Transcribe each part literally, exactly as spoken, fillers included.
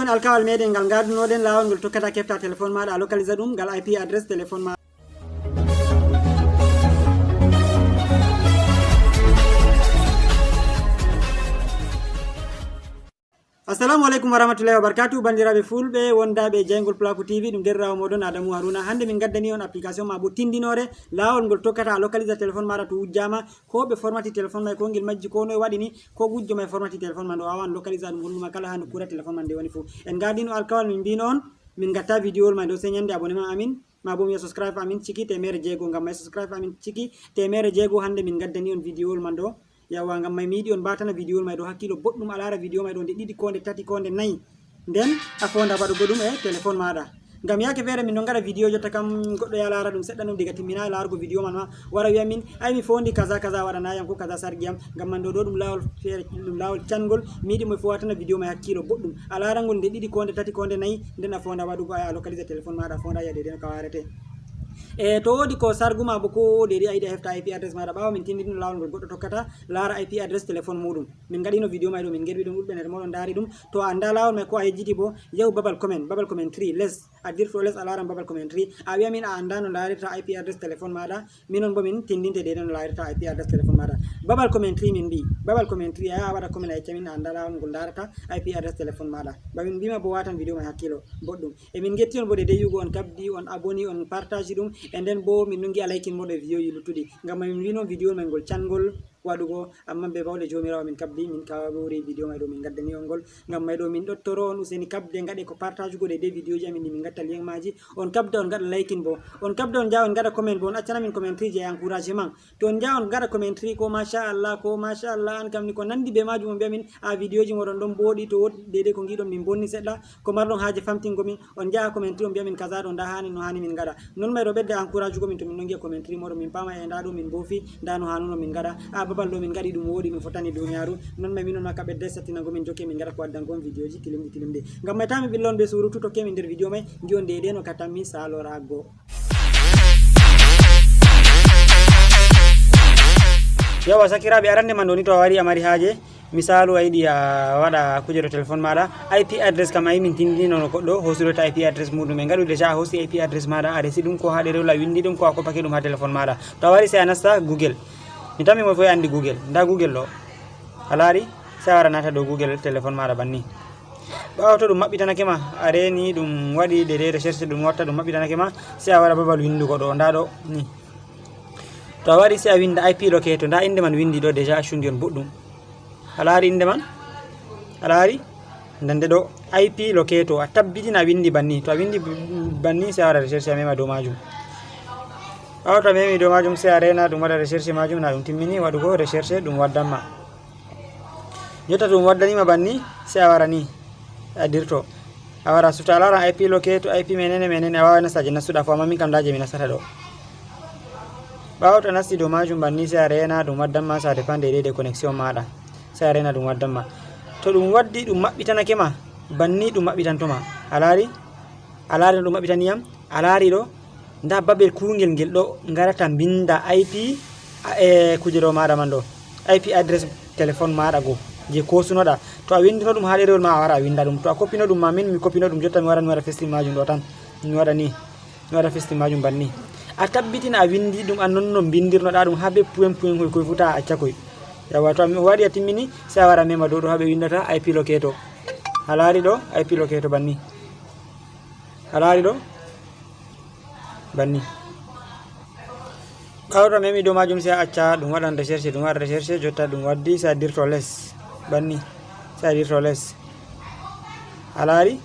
Alkawal meɗen ngal ngadunoɗen, laawol ngol tokkata kefta téléphone maɗa, a localisa ɗum ngal I P adresse téléphone maɗa. Assalamu aleykum warahmatullahi wabarakatuh, bandiraɓe fulɓe wondaɓe e jeyngol Plaku T V, ɗum derrawo moɗon Adamu Haruna. Hande min gaddani on application ma bo tindinore, laawol ngol tokkata a localisa téléphone maɗa to wujjama, ko ɓe formati téléphone may, ko ngel majji, ko noy waɗini, ko gujjo may formati téléphone ma, ɗo wawan localisa ɗum, holluma kala ha nokkure téléphone ma nde woni fou. En gadino alkawal, min mbino on min gatta vidéowol may ɗo, sey ñande abonnement amin, ma bo mi subscribe amin ciki temere jeego, ngam may subscribe amin ciki temere jeego. Hande min gaddani on vidéowol man ɗo. Yawa, ngam may mi yiɗi on mbatana vidéowol may ɗo hakkilo boɗɗum, a lara vidéo may ɗo nde ɗiɗi, ko nde tati, ko nde nayi. Nden a fonda waɗugo ɗum e téléphone maɗa. Ngam yake feere min ɗon ngaɗa vidéo, jotta kam goɗɗo ya lara ɗum seɗɗa ɗum, diga timminayi larugo vidéo man ma wara wiya min, "Ay, mi fondi kaza kaza waɗanayam ko kaza sargi yam." Ngam man ɗo, ɗo ɗum lawol feere, ɗum lawol cangol. Mi yiɗi mo fo watana vidéo may hakkilo boɗɗum. A lara ngol nde ɗiɗi, ko nde tati, ko nde nayi, nden a fonda waɗugo, a localisa téléphone maɗa, a fonda ya dede no ka warete. E to wodi ko sargu ma bo ko dede a yiɗi a hefta I P adresse maɗa, ɓawo min tindino lawol ngol goɗɗo tokkata, lara I P adresse téléphone muɗum. Min gaɗino vidéo may ɗo, min gerwi ɗum, ɗuɗɓe nder moɗon ndari ɗum. To a anda lawol may ko a yejjiti bo, yahu babal comment, babal commentary les, a dirto les, a laran babal commentary. A wiya min a anda no ndarirta I P adresse téléphone maɗa, minon bo min tindinte dede no ndarirta I P adresse téléphone maɗa. Babal commentary min mbi, babal commentary, a yaha a waɗa comment, a yecca min a anda lawol ngol ndarata I P adresse téléphone maɗa. Ba min mbima bo watan vidéo may hakkilo boɗɗum. E min getti on bo dede yi'ugo on kabdi, on aboni, on partage ɗum. E nden bo min ɗon ngi'a likin moɗo e vidéo yi luttuɗi. Ngam min mbino vidéo may ngol cangol waɗugo, amma be bawɗe Joomiraawo min kabdi, min kawori vidéo may ɗo min gaddani on ngol. Ngam may ɗo min ɗottoro on, useni kabde, ngaɗe ko partage go dede vidéo ji amin ɗi min gatta lien maji. On kabda, on ngaɗa likin bo. On kabda, on njaha on ngaɗa comment bo, on accana min commentary je encouragement. To on njaha on ngaɗa commentary ko masha Allah, ko masha Allah, an kam ni ko nandi be majum on mbiya min, a vidéo ji moɗon ɗon booɗi, to wodi dede ko ngiɗon min bonni seɗɗa, ko marɗon haje famtingo min, on njaha commentary on mbiya min kaza ɗo nda hani no hani min ngaɗa. Non may ɗo ɓedda encourage go min, to min ɗon ngi'a commentary moɗon min pama e nda ɗo min bofi, nda no hanuno min ngaɗa. A babal ɗo min ngaɗi ɗum wooɗi, ɗum fotani duniyaru. Non may minon ma ka ɓedda sattinango min, jokke min ngaɗa ko addango on vidéo ji tilimɗi tilimɗi. Ngam may ta mi ɓilla on be surutu, tokke min nder vidéo may, ngi'on dede no ka tammi salorago. Yawa sakiraɓe, arande man ɗo ni, to a wari a mari haje, misalu a yiɗi a waɗa kuje ɗo téléphone maɗa, I P adresse kam a yi min tindino no goɗɗo hosude ta I P adresse muɗum. E ngaɗu déjà a hosi I P adresse maɗa, a resi ɗum ko ha ɗerewol, a windi ɗum ko a kopake ɗum ha téléphone maɗa. To a wari sey a nasta Google. Mi tammi mo fof e andi Google. Nda Google ɗo. A laari? Sey a wara nata dow Google téléphone maɗa banni. Ɓaawo to ɗum maɓɓitanake ma, a reeni ɗum waɗi dede recherche ɗum watta ɗum maɓɓitanake ma, sey a wara babal windugo ɗo, nda ɗo ni. To a wari sey a winda I P locator, nda inde man windi ɗo déjà, a cundi on boɗɗum. A laari inde man? A laari? Nda nde ɗo I P locator, a tabbitina a windi banni. To a windi b-, banni sey a wara recherche a mema dow majum. Ɓaawo to a memi dow majum sey a reena ɗum waɗa recherche majum, na ɗum timmini waɗugo recherche ɗum waddan ma. Jotta to ɗum waddanima banni, sey a wara ni, a dirto. A wara sufta a laara I P locator, I P menene, menene, a wawan nastaje nastuɗa fo, amma min kam nda je mi nastata ɗo. Ɓaawo to a nasti dow majum banni, sey a reena ɗum waddan ma, ça dépend de, de connexion maɗa. Sey a reena ɗum waddan ma. To ɗum waddi ɗum maɓɓitanake ma, banni ɗum maɓɓitanto ma. A laari? A laari no ɗum maɓɓitani yam? A laari ɗo? Nda babel kuungel ngel ɗo ngarata mbinda I P, a, e kuje ɗo maɗa man ɗo. I P adresse téléphone maɗa go, je kosunoɗa. To a windino ɗum ha ɗerewol ma, a wara a winda ɗum. To a kopino ɗum ma min, mi kopino ɗum jotta, mi wara mi waɗa festin majum ɗo tan. Mi waɗa ni. Mi waɗa festin majum banni. A tabbitina a windi ɗum, a non no mbindirnoɗa ɗum ha be puwen puwen koy koy fu ta a acca koy. Yawa, to a waɗi a timmini, sey a wara mema dow ɗo ha ɓe windata I P locator. A laari ɗo, I P locator banni. A laari ɗo? Banni. Ɓaawo to a memi dow majum, sey a acca ɗum waɗan recherche, ɗum waɗa recherche, jotta ɗum waddi, sey a dirto les. Banni. Sey a dirto les. A laari?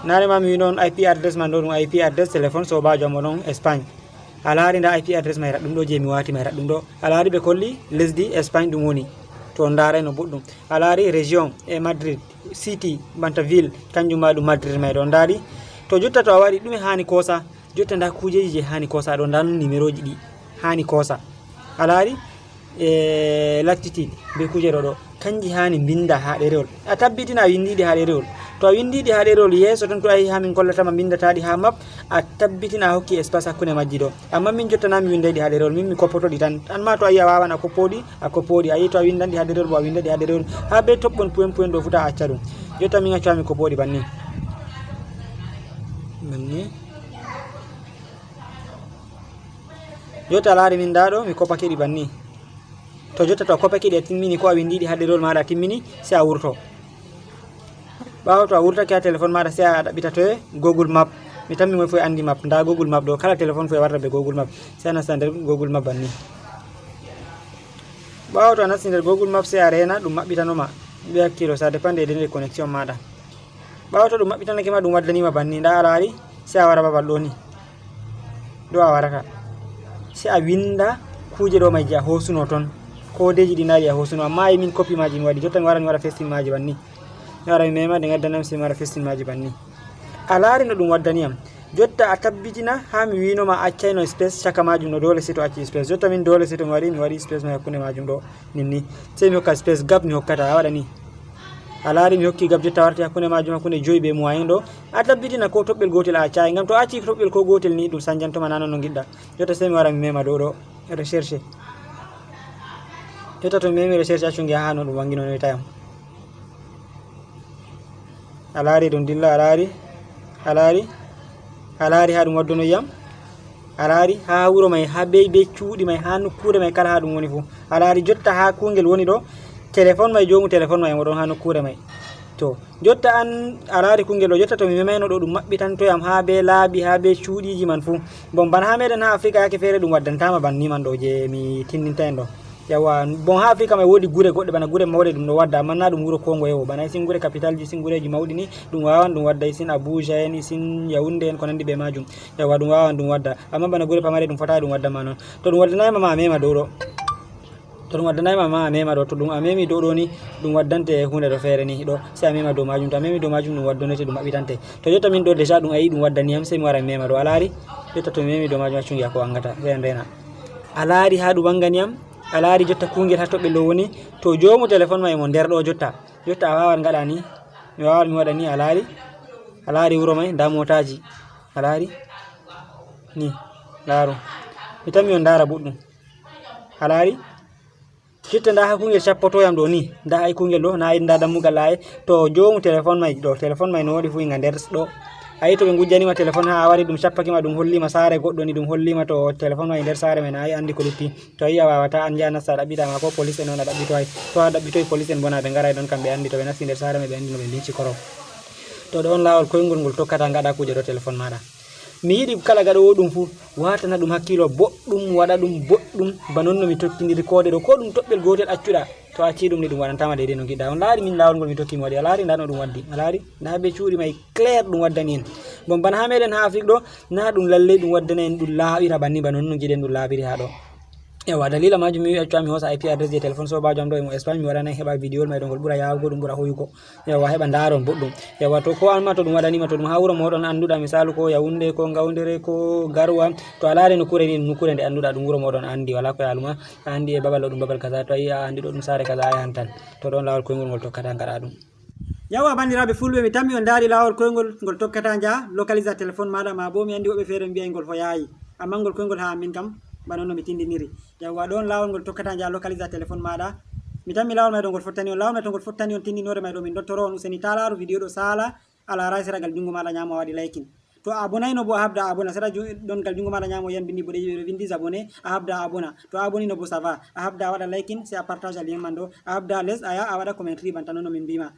Nane ma mi wino on I P adresse man ɗo, ɗum I P adresse téléphone sobajo am o ɗon Espagne. A laari nda I P adresse mayra ɗum ɗo, je mi wati mayra ɗum ɗo. A laari ɓe kolli lesdi Espagne ɗum woni. To on ndaarayno boɗɗum. A laari région e Madrid, city, banta ville, kanjum ma ɗum Madrid may ɗo. Ndaari? To jotta to a wari, ɗume haani koosa? Jotta nda kuujeeji je haani koosa ɗo, nda non numéro ji ɗi haani koosa. A laari? E latitude be kuuje ɗo ɗo, kanji haani mbinda ha ɗerewol. A tabbitina a windiɗi ha ɗerewol. To a windiɗi ha ɗerewol, yeeso ton to a yehi ha min kollatama mbindataɗi ha map, a tabbitina a hokki espace hakkunde majji ɗo. Amma min jotta na mi windayɗi ha ɗerewol, min mi koppotoɗi tan. An ma to a yi a wawan a koppoɗi, a koppoɗi. A yi to a windanɗi ha ɗerewol bo a windaɗi ha ɗerewol. Ha be toɓɓon puwen puwen ɗo fu ta a acca ɗum. Jotta min accu haa mi kopoɗi banni. Banni. Jotta a laari min ndaa ɗo, mi kopake ɗi banni. To jotta to a kopake ɗi a timmini ko a winndi ɗi haa ɗerewol maaɗa a timmini, sey a wurto. Ɓaawo to a wurtake haa telefon maaɗa sey a ɗaɓɓita toye Google Map. Mi tammi moy fof e anndi Map. Ndaa Google Map ɗo, kala telefon fof e warda bee Google Map. Sey a nasta nder Google Map banni. Ɓaawo to a nasti nder Google Map sey a reena ɗum maɓɓitano ma. Ɓe hakkilo, ça dépend des données de connexion maaɗa. Ɓaawo to ɗum maɓɓitanake ma ɗum waddani ma banni, ndaa a laari, sey a wara babal ɗo ni. Ɗo a warata. Sey a winnda kuuje ɗo may je a hoosuno ton. Kodeeji ɗi ndaa ɗi a hoosuno, amma ay min copie maaji mi waɗi. Jotta mi wara mi waɗa festin maaji banni. Mi wara mi mema ɗe ngaddanam sey mi waɗa festin maaji banni. A laari no ɗum waddani am. Jotta a tabbitina haa mi wiino ma accayno space caka maajum ɗo, doole sey to acci space. Jotta min doole sey to mi waɗi, mi waɗi space may hakkunde maajum ɗo. Ninni. Sey mi hokka space gab mi hokkata, a waɗa ni. A laari mi hokki gab jotta warti hakkunde maajum hakkunde joyi bee moyen ɗo. A tabbitina ko toɓɓel gootel a accaay, ngam to a acci toɓɓel ko gootel ni ɗum sanjantoma naa non no ngiɗɗa. Jotta sey mi wara mi mema dow ɗo. Recherche. Jotta to mi memi recherche accu ngi haa no ɗum wanginonoyta yam. A laari ɗum dilla, a laari, a laari, a laari haa ɗum wadduno yam. A laari haa wuro may, haa bee, bee cuuɗi may, haa nokkuure may kala haa ɗum woni fuu. A laari jotta haa kuungel woni ɗo, telefon may, joomu telefon may mo ɗon haa nokkuure may. To, jotta an a laari kuungel ɗo, jotta to mi memayno ɗo, ɗum maɓɓitanto yam haa bee laabi, haa bee cuuɗiiji man fuu. Bon, bana haa meɗen haa Afrika yaake feere ɗum waddantama banni man ɗo je mi tindinta en ɗo. Yawwa, bon, haa Afrika may woodi gure goɗɗe bana gure mawɗe ɗum ɗo wadda, amma naa ɗum wuro koo ngoye wo. Bana isin gure kapitalji, isin gureeji mawɗi ni, ɗum waawan ɗum wadda isin Abuja en, isin Yaounde en, ko nanndi bee maajum. Yawwa, ɗum waawan ɗum wadda. Amma bana gure pamare ɗum fotaay ɗum wadda ma non. To ɗum waddanaay ma, ma a mema dow ɗo. To ɗum waddanaay ma, ma a mema ɗo. To ɗum a memi dow ɗo ni, ɗum waddante huunde ɗo feere ni ɗo. Sey a mema dow maajum. To a memi dow maajum, ɗum waddonoyte, ɗum maɓɓitante. To jotta min ɗo déjà ɗum a yi'i ɗum waddani yam, sey mi wara mi mema ɗo. A laari? Jotta to mi memi dow maajum, accu ngi haa ko wangata. Sey a ndeena. A laari haa ɗum wangani yam? A laari jotta kuungel haa toɓɓel ɗo woni? To joomu telefon may mo nder ɗo jotta. Jotta a waawan ngaɗa ni. Mi waawan mi waɗa ni, a laari? A laari wuro may? Ndaa mootaaji. A laari? Ni. Laaru. Mi tammi on ndaara boɗɗum. A laari? Jotta ndaa haa kuungel cappoto yam ɗo ni. Ndaa ay kuungel ɗo, na ay ndaa dammugal ɗa ay. To joomu telefon may ɗo, telefon may no woodi fuu inga nder ɗo. A yi'i to ɓe ngujjani ma telefon haa a wari ɗum cappake ma, ɗum holli ma saare goɗɗo ni, ɗum holli ma to telefon may nder saare may na ay anndi ko lutti. To a yi'i a waawataa, an njaha nasta a ɗaɓɓita ma ko polis en on a ɗaɓɓitoy. To a ɗaɓɓitoy polis en bo na ɓe ngaray ɗon kam ɓe anndi to ɓe nasti nder saare may ɓe anndi no ɓe mbincikoro. To ɗo on laawol koyngol ngol tokkata ngaɗa kuuje ɗo telefon maaɗa. Mi yiɗi kala gaɗoowo ɗum fuu, waatana ɗum hakkiilo boɗɗum, waɗa ɗum boɗɗum, ba non no mi tokkindiri koode ɗo, koo ɗum toɓɓel gootel accuɗa. To a accii ɗum ni, ɗum waɗantaama deydey no ngiɗɗa. On laari min laawol ngol mi tokki mi waɗi, a laari ndaa no ɗum waddi, a laari? Ndaa bee cuuɗi may clair ɗum waddani en. Bon, bana haa meɗen haa Afrik ɗo, naa ɗum lalley ɗum waddana en ɗum laaɓira banni ba non no ngiɗen ɗum laaɓiri haa ɗo. Yawwa, daliila maajum mi wi'i accu mi hoosa I P adresse je telefon soobaajo am ɗo e mo Espagne, mi waɗana en heɓa vidéo may ɗo ngol ɓura yaawugo, ɗum ɓura hoyugo. Yawwa, heɓa ndaaron boɗɗum. Yawwa, to ko an ma to ɗum waɗani ma, to ɗum haa wuro mooɗon annduɗa, misaalu ko Yaounde, ko Ngaoundéré, ko Garoua, to a laari nokkuure ni, ɗum nokkuure nde annduɗa, ɗum wuro mooɗon a anndi, walaa ko yaalu ma, a anndi e babal ɗo ɗum babal kaza, to a yi'i a anndi ɗo ɗum saare kaza, a yahan tan. To ɗon laawol koyngol ngol tokkata ngaɗa ɗum. Yawwa, banndiraaɓe fulɓe, mi tammi on ndaari laawol koyngol ngol tokkata njaha localisa telefon maaɗa, maa boo mi anndi woɓɓe feere mbi'ay ngol hoyaayi. Ammaa ngol koyngol haa amin kam, bana no mi tindiniri. Yawwa, ɗon laawol ngol tokkata njaha localisa telefon maaɗa. Mi tammi laawol may ɗo ngol fottani on. Laawol may to ngol fottani on tindinoore may ɗo, min ɗon toro on useni taa laaru vidéo ɗo saala, a laaraay sera gal junngo maaɗa nyaamo a waɗi liking. To a abonayno boo a habda a abona, sera ju-, ɗon gal junngo maaɗa nyaamo yi'an binndi boɗeeji ɓe ɗo vinndi abonné, a habda a abona. To a abonino boo ça va, a habda a waɗa liking, sey a partaja lien man ɗo, a habda les a yaha a waɗa commentary banta non no min mbi'ma.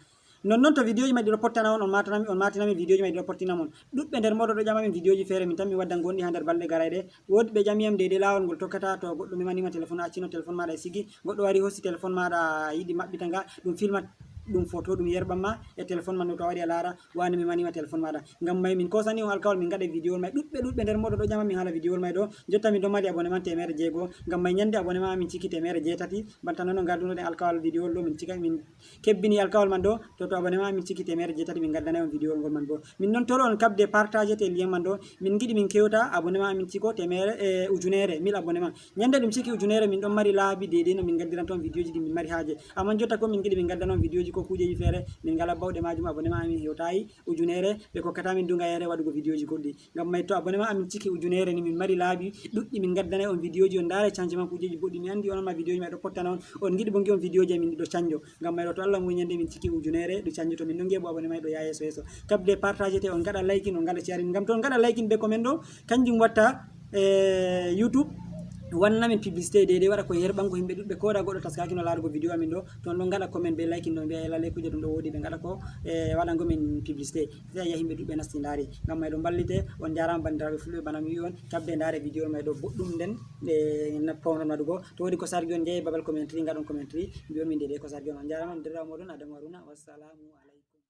Nonnon to vidéoji may ɗi ɗo pottana on, on maatanami, on maatinami vidéoji may ɗi ɗo pottina mon. Ɗuɗɓe nder mooɗon ɗo ƴama min vidéoji feere, min tan mi waddan gonɗi haa nder balɗe garayɗe. Woodi ɓe ƴami yam deydey laawol ngol tokkata, to goɗɗo memanima telefon, a accino telefon maaɗa e sigi, goɗɗo wari hoosi telefon maaɗa, yiɗi maɓɓita nga, ɗum filma ɗum foto, ɗum yerɓan ma e telefon man ɗo, to a waɗi a laara, waane memanima telefon maaɗa. Ngam may min koosani on alkawal min ngaɗa vidéowol may. Ɗuɗɓe, ɗuɗɓe nder mooɗon ɗo ƴama min haala vidéowol may ɗo, jotta min ɗon mari abonnement teemeɗɗe jeego. Ngam may nyande abonnement amin ciki teemeɗɗe jeetati, banta non no ngardunoɗen alkawal vidéowol ɗo min cika, min kebbini alkawal man ɗo, to, to abonnement amin ciki teemeɗɗe jeetati, min ngaddanay on vidéowol ngol man boo. Min ɗon toro on kabde partager te lien man ɗo. Min ngiɗi min kewta abonnement amin ciko teemeɗɗe, e, ujunere, mille abonnement. Nyande ɗum ciki ujunere, min ɗon mari laabi deydey no min ngaddiranto on vidéoji ɗi min mari haaje. Ammaa jotta ko min ngiɗi min ngaddana on vidéoji ko kuujeji feere, min ngala bawɗe majum. Abonnement amin hewtayi ujunere, ɓe kokkata min dunga yere waɗugo vidéoji goɗɗi. Ngam may to abonnement amin ciki ujunere ni, min mari laabi ɗuɗɗi min gaddanay on vidéoji, on ndaara changement kuujeji boɗɗi. Mi andi on ma vidéoji ma ɗo pottana on, on ngiɗi bo ngi on vidéoji amin ɗo canjo. Ngam may ɗo to Allah muñande min ciki ujunere ɗo canjo, to min ɗo ngi'a bo abonnement ɗo yaa yeeso yeeso. Kabde partage te, on ngaɗa like, on ngaɗa sharing. Ngam to on ngaɗa like be comment ɗo, kanjum watta e YouTube wanna min publicité, de de waɗa ko yerɓango yimɓe ɗuɗɓe, ko da goɗɗo taskaki no laarugo vidéo amin ɗo, to on ɗon ngaɗa comment be like ɗo, mbi'a lalle kuje ɗum ɗo woodi, ɓe ngaɗa ko e waɗango min publicité, sai ya yimɓe ɗuɗɓe nasti ndaari. Ngam may ɗo mballite. On jarama bandiraɓe fulɓe, bana mi wi on, kabde ndaare vidéo may ɗo boɗɗum, nden e nappa on waɗugo. To woodi ko sargi on, jeeye babal commentary, ngaɗon commentary, mbi'on min de de ko sargi on. On jarama, on dirawo moɗon Adamu Haruna. Wassalamu alaikum.